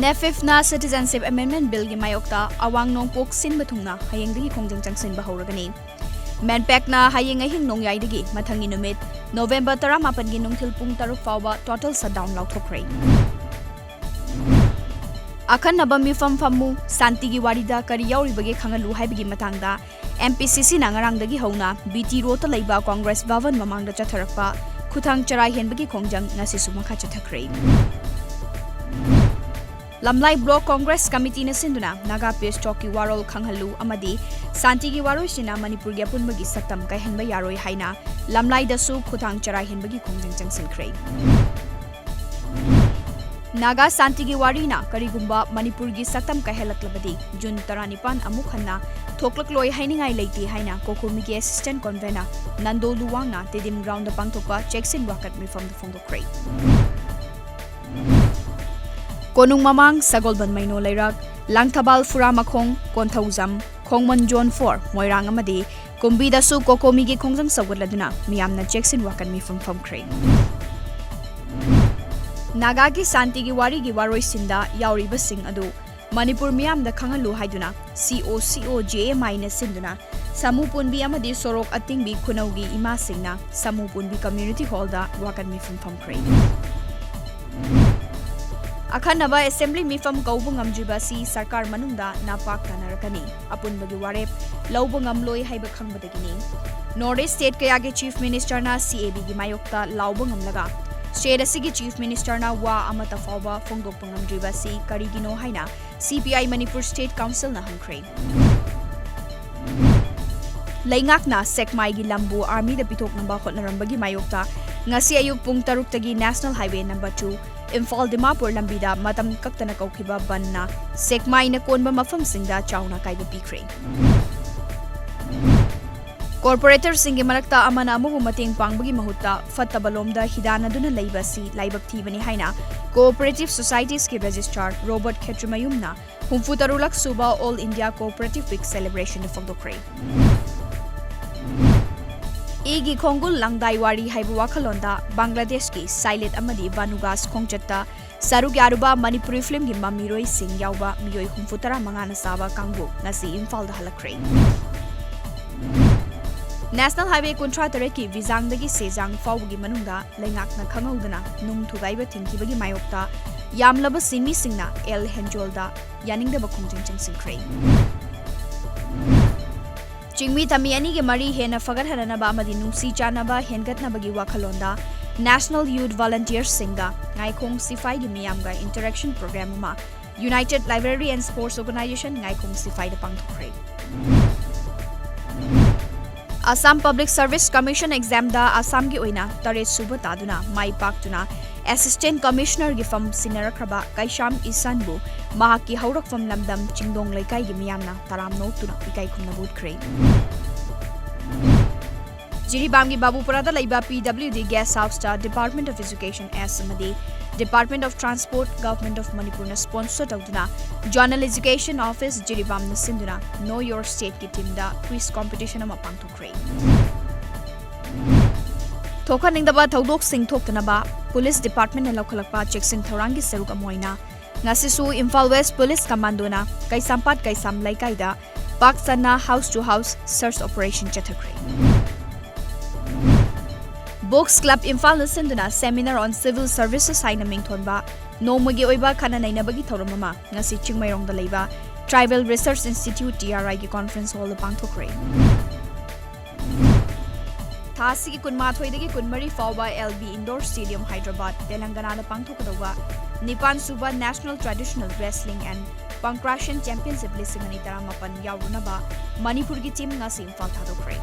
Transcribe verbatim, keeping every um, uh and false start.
NEFIFꯅ Citizenship Amendment Billꯒꯤ ꯃꯥꯌꯣꯛꯇ ꯑꯋꯥꯡ ꯅꯣꯡꯄꯣꯛ ꯁꯤꯟꯕ ꯊꯨꯡꯅ ꯍꯌꯦꯡꯗꯒꯤ ꯈꯣꯡꯖꯪ ꯆꯪꯁꯤꯟꯕ ꯍꯧꯔꯒꯅꯤ꯫ MANPACꯅ ꯍꯌꯦꯡ ꯑꯍꯤꯡ ꯅꯣꯡꯌꯥꯏꯗꯒꯤ ꯃꯊꯪꯒꯤ ꯅꯨꯃꯤꯠ ꯅꯣꯕꯦꯝꯕꯔ ꯇꯔꯥꯃꯥꯄꯟꯒꯤ ꯅꯨꯡꯊꯤꯜ ꯄꯨꯡ ꯇꯔꯨꯛ ꯐꯥꯎꯕ total shutdown ꯂꯥꯎꯊꯣꯛꯈ꯭ꯔꯦ꯫ ꯑꯈꯟꯅꯕ ꯃꯤꯐꯝ ꯐꯝꯃꯨ, ꯁꯥꯟꯇꯤꯒꯤ ꯋꯥꯔꯤꯗ ꯀꯔꯤ ꯌꯥꯎꯔꯤꯕꯒꯦ ꯈꯪꯍꯜꯂꯨ ꯍꯥꯏꯕꯒꯤ ꯃꯇꯥꯡꯗ MPCCꯅ ꯉꯔꯥꯡꯗꯒꯤ ꯍꯧꯅ BT Roadꯇ ꯂꯩꯕ Congress Bhavan ꯃꯃꯥꯡꯗ ꯆꯠꯊꯔꯛꯄ ꯈꯨꯊꯥꯡ ꯆꯔꯥ ꯍꯦꯟꯕꯒꯤ ꯈꯣꯡꯖꯪ ꯉꯁꯤꯁꯨ ꯃꯈꯥ ꯆꯠꯊꯈ꯭ꯔꯦ꯫ ꯂꯝꯂꯥꯏ Block Congress Committeeꯅ ꯁꯤꯟꯗꯨꯅ Naga Peace Talkꯀꯤ ꯋꯥꯔꯣꯜ ꯈꯪꯍꯜꯂꯨ ꯑꯃꯗꯤ ꯁꯥꯟꯇꯤꯒꯤ ꯋꯥꯔꯣꯏꯁꯤꯅ ꯃꯅꯤꯄꯨꯔꯒꯤ ꯑꯄꯨꯟꯕꯒꯤ ꯁꯛꯇꯝ ꯀꯥꯏꯍꯟꯕ ꯌꯥꯔꯣꯏ ꯍꯥꯏꯅ ꯂꯝꯂꯥꯏꯗꯁꯨ ꯈꯨꯊꯥꯡ ꯆꯔꯥ ꯍꯦꯟꯕꯒꯤ ꯈꯣꯡꯖꯪ ꯆꯪꯁꯤꯟꯈ꯭ꯔꯦ꯫ ꯅꯥꯒꯥ ꯁꯥꯟꯇꯤꯒꯤ ꯋꯥꯔꯤꯅ ꯀꯔꯤꯒꯨꯝꯕ ꯃꯅꯤꯄꯨꯔꯒꯤ ꯁꯛꯇꯝ ꯀꯥꯏꯍꯜꯂꯛꯂꯕꯗꯤ, ꯖꯨꯟ ꯇꯔꯥꯅꯤꯄꯥꯟ ꯑꯃꯨꯛ ꯍꯟꯅ ꯊꯣꯛꯂꯛꯂꯣꯏ ꯍꯥꯏꯅꯤꯡꯉꯥꯏ ꯂꯩꯇꯦ ꯍꯥꯏꯅ COCOMIꯒꯤ Assistant Convener ꯅꯟꯗꯣ ꯂꯨꯋꯥꯡꯅ ꯇꯤꯗꯤꯝ groundꯗ ꯄꯥꯡꯊꯣꯛꯄ ꯆꯦꯛꯁꯤꯟ ꯋꯥꯀꯠ ꯃꯤꯐꯝꯗ ꯐꯣꯡꯗꯣꯛꯈ꯭ꯔꯦ꯫ ꯀꯣꯅꯨꯡ ꯃꯃꯥꯡ, ꯁꯒꯣꯜꯕꯟ ꯃꯩꯅꯣ ꯂꯩꯔꯛ, ꯂꯥꯡꯊꯕꯥꯜ ꯐꯨꯔꯥꯃꯈꯣꯡ, ꯀꯣꯟꯊꯧꯖꯝ, ꯈꯣꯡꯃꯟ Zone four, ꯃꯣꯏꯔꯥꯡ ꯑꯃꯗꯤ ꯀꯨꯝꯕꯤꯗꯁꯨ COCOMIꯒꯤ ꯈꯣꯡꯖꯪ ꯁꯧꯒꯠꯂꯗꯨꯅ ꯃꯤꯌꯥꯝꯅ ꯆꯦꯛꯁꯤꯟ ꯋꯥꯀꯠ ꯃꯤꯐꯝ ꯐꯝꯈ꯭ꯔꯦ꯫ ꯅꯥꯒꯥꯒꯤ ꯁꯥꯟꯇꯤꯒꯤ ꯋꯥꯔꯤꯒꯤ ꯋꯥꯔꯣꯏꯁꯤꯟꯗ ꯌꯥꯎꯔꯤꯕꯁꯤꯡ ꯑꯗꯨ ꯃꯅꯤꯄꯨꯔ ꯃꯤꯌꯥꯝꯗ ꯈꯪꯍꯜꯂꯨ ꯍꯥꯏꯗꯨꯅ COCOJMIꯅ ꯁꯤꯟꯗꯨꯅ ꯁꯥꯃꯨ ꯄꯨꯟꯕꯤ ꯑꯃꯗꯤ ꯁꯣꯔꯣꯛ ꯑꯇꯤꯡꯕꯤ ꯈꯨꯅꯧꯒꯤ ꯏꯃꯥꯁꯤꯡꯅ ꯁꯥꯃꯨ ꯄꯨꯟꯕꯤ Community Hallꯗ ꯋꯥꯀꯠ ꯃꯤꯐꯝ ꯐꯝꯈ꯭ꯔꯦ꯫ ꯑꯈꯟꯅꯕ Assembly ꯃꯤꯐꯝ ꯀꯧꯕ ꯉꯝꯗ꯭ꯔꯤꯕ ꯑꯁꯤ ꯁꯔꯀꯥꯔ ꯃꯅꯨꯡꯗ ꯅꯥꯄꯥꯛ ꯇꯥꯅꯔꯛꯀꯅꯤ, ꯑꯄꯨꯟꯕꯒꯤ ꯋꯥꯔꯦꯞ ꯂꯧꯕ ꯉꯝꯂꯣꯏ ꯍꯥꯏꯕ ꯈꯪꯕꯗꯒꯤꯅꯤ꯫ North East State ꯀꯌꯥꯒꯤ Chief Ministerꯅ CABꯒꯤ ꯃꯥꯌꯣꯛꯇ ꯂꯥꯎꯕ ꯉꯝꯂꯒ, state ꯑꯁꯤꯒꯤ Chief Ministerꯅ ꯋꯥ ꯑꯃꯠꯇ ꯐꯥꯎꯕ ꯐꯣꯡꯗꯣꯛꯄ ꯉꯝꯗ꯭ꯔꯤꯕ ꯑꯁꯤ ꯀꯔꯤꯒꯤꯅꯣ ꯍꯥꯏꯅ CPI Manipur State Councilꯅ ꯍꯪꯈ꯭ꯔꯦ꯫ ꯂꯩꯉꯥꯛꯅ ꯁꯦꯛꯃꯥꯏꯒꯤ ꯂꯝꯕꯨ Armyꯗ ꯄꯤꯊꯣꯛꯅꯕ ꯍꯣꯠꯅꯔꯝꯕꯒꯤ ꯃꯥꯌꯣꯛꯇ ꯉꯁꯤ ꯑꯌꯨꯛ ꯄꯨꯡ ꯇꯔꯨꯛꯇꯒꯤ National Highway number two, Imphal Dimapur ꯂꯝꯕꯤꯗ ꯃꯇꯝ ꯀꯛꯇꯅ ꯀꯧꯈꯤꯕ ꯕꯟꯅ ꯁꯦꯛꯃꯥꯏꯅ ꯀꯣꯟꯕ ꯃꯐꯝꯁꯤꯡꯗ ꯆꯥꯎꯅ ꯑꯀꯥꯏꯕ ꯄꯤꯈ꯭ꯔꯦ꯫ Corporatorꯁꯤꯡꯒꯤ ꯃꯔꯛꯇ ꯑꯃꯅ ꯑꯃꯕꯨ ꯃꯇꯦꯡ ꯄꯥꯡꯕꯒꯤ ꯃꯍꯨꯠꯇ ꯐꯠꯇꯕ ꯂꯣꯝꯗ ꯍꯤꯗꯥꯟꯅꯗꯨꯅ ꯂꯩꯕ ꯑꯁꯤ ꯂꯥꯏꯕꯛ ꯊꯤꯕꯅꯤ ꯍꯥꯏꯅ Cooperative Societiesꯀꯤ Registrar ꯔꯣꯕꯔꯠ ꯈꯦꯇ꯭ꯔꯤꯃꯌꯨꯝꯅ ꯍꯨꯝꯐꯨ ꯇꯔꯨꯛꯂꯛ ꯁꯨꯕ All India Cooperative Week Celebrationꯗ ꯐꯣꯡꯗꯣꯛꯈ꯭ꯔꯦ꯫ ꯏꯒꯤ ꯈꯣꯡꯒꯨꯜ ꯂꯪꯗꯥꯏ ꯋꯥꯔꯤ ꯍꯥꯏꯕ ꯋꯥꯈꯜꯂꯣꯟꯗ ꯕꯪꯒ꯭ꯂꯥꯗꯦꯁꯀꯤ ꯁꯥꯏꯂꯦꯠ ꯑꯃꯗꯤ ꯕꯥꯅꯨꯒꯥꯁ ꯈꯣꯡꯆꯠꯇ ꯁꯔꯨꯛ ꯌꯥꯔꯨꯕ ꯃꯅꯤꯄꯨꯔꯤ ꯐꯤꯂꯝꯒꯤ ꯃꯃꯤꯔꯣꯏꯁꯤꯡ ꯌꯥꯎꯕ ꯃꯤꯑꯣꯏ ꯍꯨꯝꯐꯨꯇꯔꯥ ꯃꯉꯥꯅ ꯆꯥꯕ ꯀꯥꯡꯕꯨ ꯉꯁꯤ ꯏꯝꯐꯥꯜꯗ ꯍꯜꯂꯛꯈ꯭ꯔꯦ꯫ National Highway ꯀꯨꯟꯊ꯭ꯔꯥ ꯇꯔꯦꯠꯀꯤ ꯕꯤꯖꯥꯡꯗꯒꯤ ꯁꯦꯖꯥꯡ ꯐꯥꯎꯕꯒꯤ ꯃꯅꯨꯡꯗ ꯂꯩꯉꯥꯛꯅ ꯈꯪꯍꯧꯗꯅ ꯅꯨꯡ ꯊꯨꯒꯥꯏꯕ ꯊꯤꯡꯈꯤꯕꯒꯤ ꯃꯥꯌꯣꯛꯇ ꯌꯥꯝꯂꯕ ꯁꯤꯟꯃꯤꯁꯤꯡꯅ ꯑꯦꯜ ꯍꯦꯟꯖꯣꯜꯗ ꯌꯥꯅꯤꯡꯗꯕ ꯈꯣꯡꯖꯪ ꯆꯪꯁꯤꯟꯈ꯭ꯔꯦ꯫ ꯆꯤꯡꯃꯤ ꯇꯝꯃꯤ ꯑꯅꯤꯒꯤ ꯃꯔꯤ ꯍꯦꯟꯅ ꯐꯒꯠꯍꯟꯅꯅꯕ ꯑꯃꯗꯤ ꯅꯨꯡꯁꯤ ꯆꯥꯟꯅꯕ ꯍꯦꯟꯒꯠꯅꯕꯒꯤ ꯋꯥꯈꯜꯂꯣꯟꯗ National Youth Volunteersꯁꯤꯡꯒ ꯉꯥꯏꯈꯣꯡ ꯁꯤꯐꯥꯏꯒꯤ ꯃꯤꯌꯥꯝꯒ interaction program ꯑꯃ United Library and Sports Organisation ꯉꯥꯏꯈꯣꯡ ꯁꯤꯐꯥꯏꯗ ꯄꯥꯡꯊꯣꯛꯈ꯭ꯔꯦ꯫ Assam Public Service Commission examꯗ ꯑꯁꯥꯝꯒꯤ ꯑꯣꯏꯅ ꯇꯔꯦꯠ ꯁꯨꯕ ꯇꯥꯗꯨꯅ ꯃꯥꯏ ꯄꯥꯛꯇꯨꯅ Assistant Commissionerꯒꯤ ꯐꯝ ꯁꯤꯟꯅꯔꯛꯈ꯭ꯔꯕ ꯀꯩꯁꯥꯝ ꯏꯁꯥꯟꯕꯨ ꯃꯍꯥꯛꯀꯤ ꯍꯧꯔꯛꯐꯝ ꯂꯝꯗꯝ ꯆꯤꯡꯗꯣꯡ ꯂꯩꯀꯥꯏꯒꯤ ꯃꯤꯌꯥꯝꯅ ꯇꯔꯥꯝꯅ ꯑꯣꯛꯇꯨꯅ ꯏꯀꯥꯏ ꯈꯨꯝꯅꯕ ꯎꯠꯈ꯭ꯔꯦ꯫ ꯖꯤꯔꯤꯕꯥꯝꯒꯤ ꯕꯥꯕꯨꯄꯨꯔꯥꯗ ꯂꯩꯕ P W D Guest Houseꯇ Department of Education S ꯑꯃꯗꯤ Department of Transport, Government of Manipurꯅ sponsor ꯇꯧꯗꯨꯅ Zonal Education Office ꯖꯤꯔꯤꯕꯥꯝꯅ ꯁꯤꯟꯗꯨꯅ Know Your Stateꯀꯤ themeꯗ quiz competition ꯑꯃ ꯄꯥꯡꯊꯣꯛꯈ꯭ꯔꯦ꯫ ꯊꯣꯛꯍꯟꯅꯤꯡꯗꯕ ꯊꯧꯗꯣꯛꯁꯤꯡ ꯊꯣꯛꯇꯅꯕ Police Departmentꯅ ꯂꯧꯈꯠꯂꯛꯄ ꯆꯦꯛꯁꯤꯟ ꯊꯧꯔꯥꯡꯒꯤ ꯁꯔꯨꯛ ꯑꯃ ꯑꯣꯏꯅ ꯉꯁꯤꯁꯨ ꯏꯝꯐꯥꯜ West Police Commandoꯅ ꯀꯩꯁꯥꯝꯄꯥꯠ ꯀꯩꯁꯥꯝ ꯂꯩꯀꯥꯏꯗ ꯄꯥꯛ ꯁꯟꯅ house to house search operation ꯆꯠꯊꯈ꯭ꯔꯦ꯫ Books Club ꯏꯝꯐꯥꯜꯅ ꯁꯤꯟꯗꯨꯅ Seminar on Civil Services ꯍꯥꯏꯅ ꯃꯤꯡꯊꯣꯟꯕ ꯅꯣꯡꯃꯒꯤ ꯑꯣꯏꯕ ꯈꯟꯅ ꯅꯩꯅꯕꯒꯤ ꯊꯧꯔꯝ ꯑꯃ ꯉꯁꯤ ꯆꯤꯡꯃꯩꯔꯣꯡꯗ ꯂꯩꯕ Tribal Research Institute, T R Iꯒꯤ conference hallꯗ ꯄꯥꯡꯊꯣꯛꯈ꯭ꯔꯦ꯫ ꯊꯥ ꯑꯁꯤꯒꯤ ꯀꯨꯟꯃꯥꯊꯣꯏꯗꯒꯤ ꯀꯨꯟꯃꯔꯤ ꯐꯥꯎꯕ L B Indoor Stadium, Hyderabad, ꯇꯦꯂꯪꯒꯅꯥꯗ ꯄꯥꯡꯊꯣꯛꯀꯗꯧꯕ ꯅꯤꯄꯥꯟ ꯁꯨꯕ National Traditional Wrestling and Pankration Championship ꯂꯤꯁꯤꯡ ꯑꯅꯤ ꯇꯔꯥꯃꯥꯄꯟ ꯌꯥꯎꯔꯨꯅꯕ ꯃꯅꯤꯄꯨꯔꯒꯤ team ꯉꯁꯤ ꯏꯝꯐꯥꯜ ꯊꯥꯗꯣꯛꯈ꯭ꯔꯦ꯫